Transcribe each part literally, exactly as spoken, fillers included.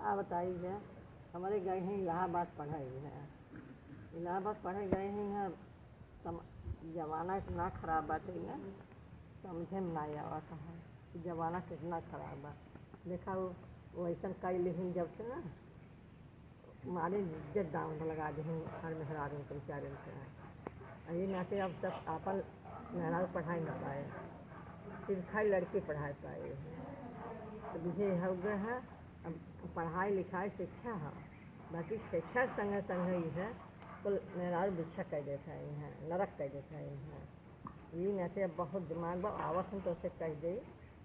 का बताई है, हमरे गए हैं इलाहाबाद पढ़े हैं। इलाहाबाद पढ़े गए हैं, यहाँ सम-, जमाना इतना खराब बाटे ना, समझे में ना आवत है कि जमाना कितना खराब बा। देखा, वो वैसन कई लेकिन जब से ना मारे इज्जत down लगा दे हैं हर मेहरारू के बेचारे के। और ये नाते अब तक आपन मेहरारू पढ़ाई ना पाए, सिर्फ खाली लड़के पढ़ाई पाए हैं। तो विषय हो गए हैं, अब पढ़ाई लिखाई शिक्षा है, बाकी शिक्षा संगे संगे ही है, कुल मेहरारू भिक्षा कर देता है, नरक कर देता है। ई नाते अब बहुत दिमाग बा, आवत हम तो से कह दे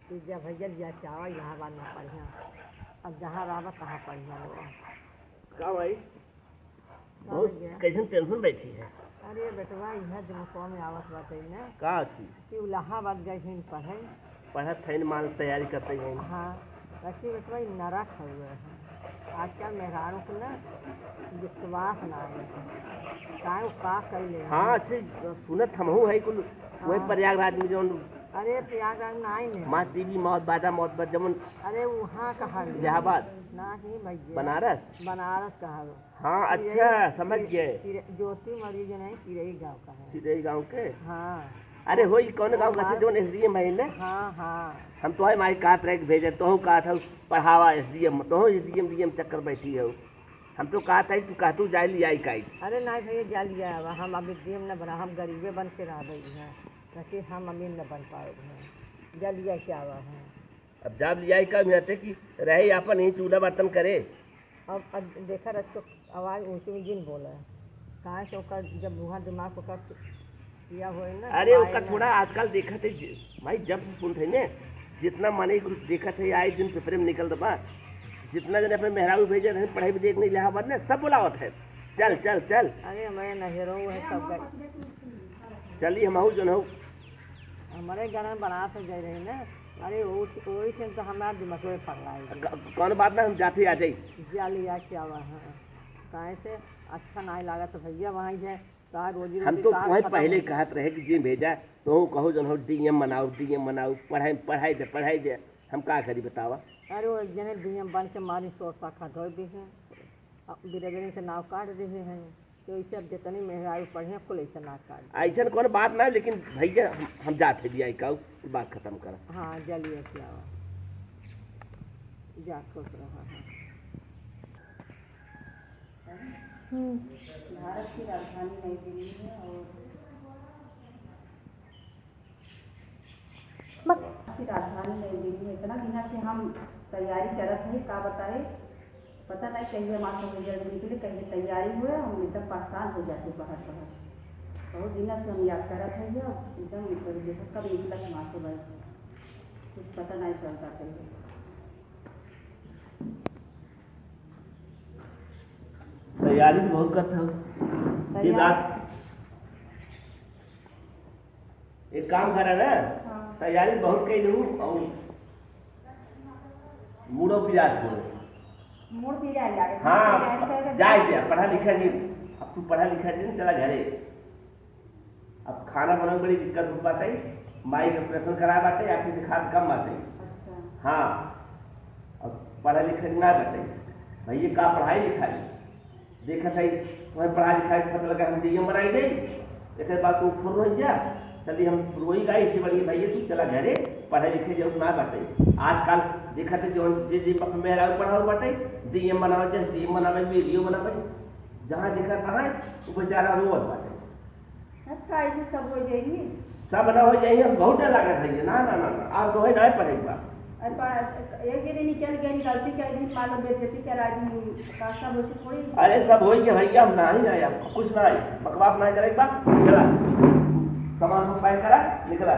कि जा भैया लिया के आवा, इलाहाबाद में पढ़िया, अब जहाँ रहबा तहाँ पढ़िया लोग। का भाई? का बहुत भैया? कैसन tension बैठी है? अरे बेटवा, इहाँ दिमाग में आवत बाटे ना का चीज? कि इलाहाबाद गए हैं पढ़े। पढ़त है, मान तैयारी करते हैं। हाँ, बाकी बेटवा, ई नरक हउए है। आजकल मेहरारू को ना विश्वास ना आवे। काहे वो का कइले हैं? हाँ, अच्छे सुनत हमहू है कुल। वही हाँ। प्रयागराज में जौन अरे, प्रयागराज ना आई ने। माँ टीवी मौत बाजा मौत बा जमन। अरे, वहाँ कहा गया। इलाहाबाद। ना ही भैया। बनारस? बनारस कहा गया। हाँ, चिरई, अच्छा, समझ चिर-, गए। चिर-, ज्योति मौर्य जो नहीं, चिरई गाँव का है। चिरई गाँव के? हाँ। अरे, होई कौन गाँव का, हमार जौन एसडीएम है ने? हाँ, हाँ। हम तो है माई काट रहे भेजे, तो कहत है पढ़ावा एसडीएम, तो एसडीएम डीएम चक्कर बैठी है। हम तो कहत है, तू कहतू जाए लियाई काई। अरे नहीं भैया, जा लिया आवा, हम अभी डीएम न बना, हम गरीबे बन के रह गई हैं, ताकि हम अमीर न बन पाए हैं। जा लिया के आवा है। अब जाब लियाई का मिलते कि रहे आपन ही चूल्हा बर्तन करे। अब, अब देखा रचो आवाज ऊंची में जिन बोला, काहे से ओकर जब वहाँ दिमाग ओकर किया होए ना, अरे तो ओकर आए ना। थोड़ा आजकल देखत है जि-, भाई जब सुनत है ने, जितना माने कुल देखत है, आए दिन पेपरे में निकलत बा, जितना जने अपने मेहरारू भेजे रहे पढ़ाई भी देख नहीं लिया बा ने, सब बुलावत है, चल चल चल। अरे हमारे नहरों है सब गए। चली हम आऊ जन हो। हमारे घर में बनारस में जाए रहे ना, अरे वो, वही से तो हमारा दिमाग में पड़ रहा है। क-, कौन बात ना, हम जाते आ जाई। जा लिया क्या हुआ है, काहे से अच्छा नहीं लागत भैया, वहाँ है का रोजी हम रोटी तो का तुम्हें खत्म पहले हो गया। कहत रहे कि जिन भेजा, तो कहो जन हो डीएम बनाओ, डीएम बनाओ, पढ़ाई, पढ़ाई दे, पढ़ाई दे, हम का करी बतावा? अरे वो एक जने डीएम बन के मारी शोर पा खा धोए भी हैं, अब बिरेगनी के नाव काट दे हैं। तो इसे अब जितनी मेहरारू पढ़े, कुल ऐसे ना काट दे। ऐसन कौन बात ना, लेकिन भैया हम, हम जात है बियाई का, बात खत्म करा। हाँ, जल्दी से आओ, जा खुश रहा है। हम्म। भारत की राजधानी नई दिल्ली है और बक- भारत की राजधानी नई दिल्ली में इतना दिना से हम तैयारी करत है, का बताए, पता नहीं कहिए मास्टर रिजल्ट निकले, कहिए तैयारी हुए, हम एकदम परेशान हो जाते पढ़त पढ़त। बहुत दिना से हम याद करत है, एकदम देखो कब निकलत है मास्टर भाई, कुछ पता नहीं चलता कहिए। तैयारी तो बहुत करत हो। दिन तैयार- रात। एक काम करा ना, हाँ। तैयारी बहुत कई लू और मूड़ो पिरात हो। मूड़ पिराए लागे। हाँ, तैयारी करे के जाए बाद। दिया, पढ़ा लिखा जी। अब तू पढ़ा लिखा जी, चला घरे। अब खाना बनावे बड़ी दिक्कत होत बाटे, माई के ऑपरेशन कराए बाटे, आँखी दिखात कम बाटे। अच्छा। हाँ, अब पढ़ा लिखा ना बाटे, भैया का पढ़ाई लिखाई? देखत है, वहीं पढ़ाई लिखाई के पता लगा हम डीएम बनाई दे, एक बाद तू फुर हो जा, चली हम फुर हो ही गए, इसी बड़ी भैया तू चला घरे, पढ़े लिखे जरूर ना बाटे। आजकल देखत है जौन जे जे बाप मेहरारू पढ़ाओ बाटे, डीएम बनावे, जैसे डीएम बनावे, बीडीओ बनावे, जहाँ देखत है वो बेचारा रोवत बाटे। अब का ऐसे सब हो जाएंगे? सब ना हो जाइए, हम बहुत डर लागत है। ना, ना, ना, ना, आप दोहे ना पड़े एक बार। अरे पा-, एक जने निकल गए, गलती कर दी, मान लो बेइज्जती करा दी, का सब ऐसे थोड़ी? अरे सब होई के भैया, हम ना ही ना यार, कुछ ना है, बकवास ना करे एक बार, चला, सामान को पैक करा, निकला।